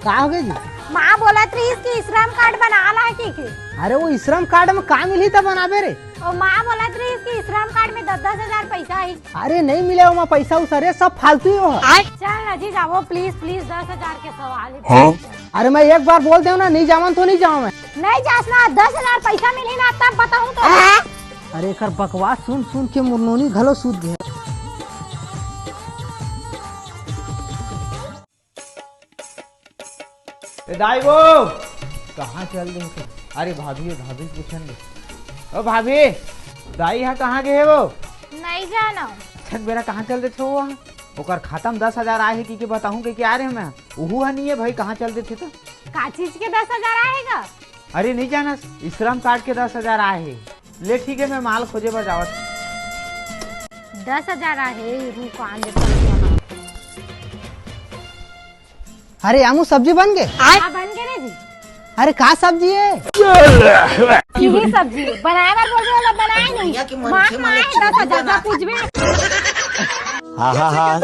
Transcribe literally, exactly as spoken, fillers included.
का हो गए जी? माँ बोलत रहिस कि श्रम कार्ड बना ला है, ठीक है। अरे, वो श्रम कार्ड में का मिलही त बनाबे रे? ओ माँ बोलत रहिस कि श्रम कार्ड में दस दस हजार पैसा ही। अरे, नहीं मिले ओमा पैसा उसा रे, सब फालतू ही हो। चल ना जी, जावो, please, please, दस हजार के सवाल है। हाँ? अरे, मैं एक बार बोल देव ना, नहीं जावन तो नहीं जावन मैं। नहीं जास ना, दस हजार पैसा मिलही ना, तब बताहूँ तो। अरे, एकर बकवास सुन सुन के मोर नोनी घलो सूत गे। ए दाई वो, कहाँ चल दे तू? अरे भाभी, भाभी पूछन दे। ओ भाभी, दाई हा कहाँ गे हे वो? नहीं जानो। छक बेरा कहाँ चल देथे वो? ओकर खाता में दस हजार आए हे कि, कि बताहूँ कि, कि आ रहे मैं। उहू हा नहीं है भाई, कहाँ चल देथे तो? का चीज के दस हजार आएगा? अरे नहीं जानस, श्रम कार्ड के दस हजार आए हे। ले ठीक है, मैं माल खोजे बर जावत। दस हजार आए हे, रुक आन दे। अरे आमू, सब्जी बन गे? हाँ, बन गे ना जी। अरे का सब्जी है? यही सब्जी बनाए बर बोल रहे हो, बनाए नहीं। दुनिया के मनखे मन ला दस हजार का पूछबे। हाँ, हाँ, हाँ।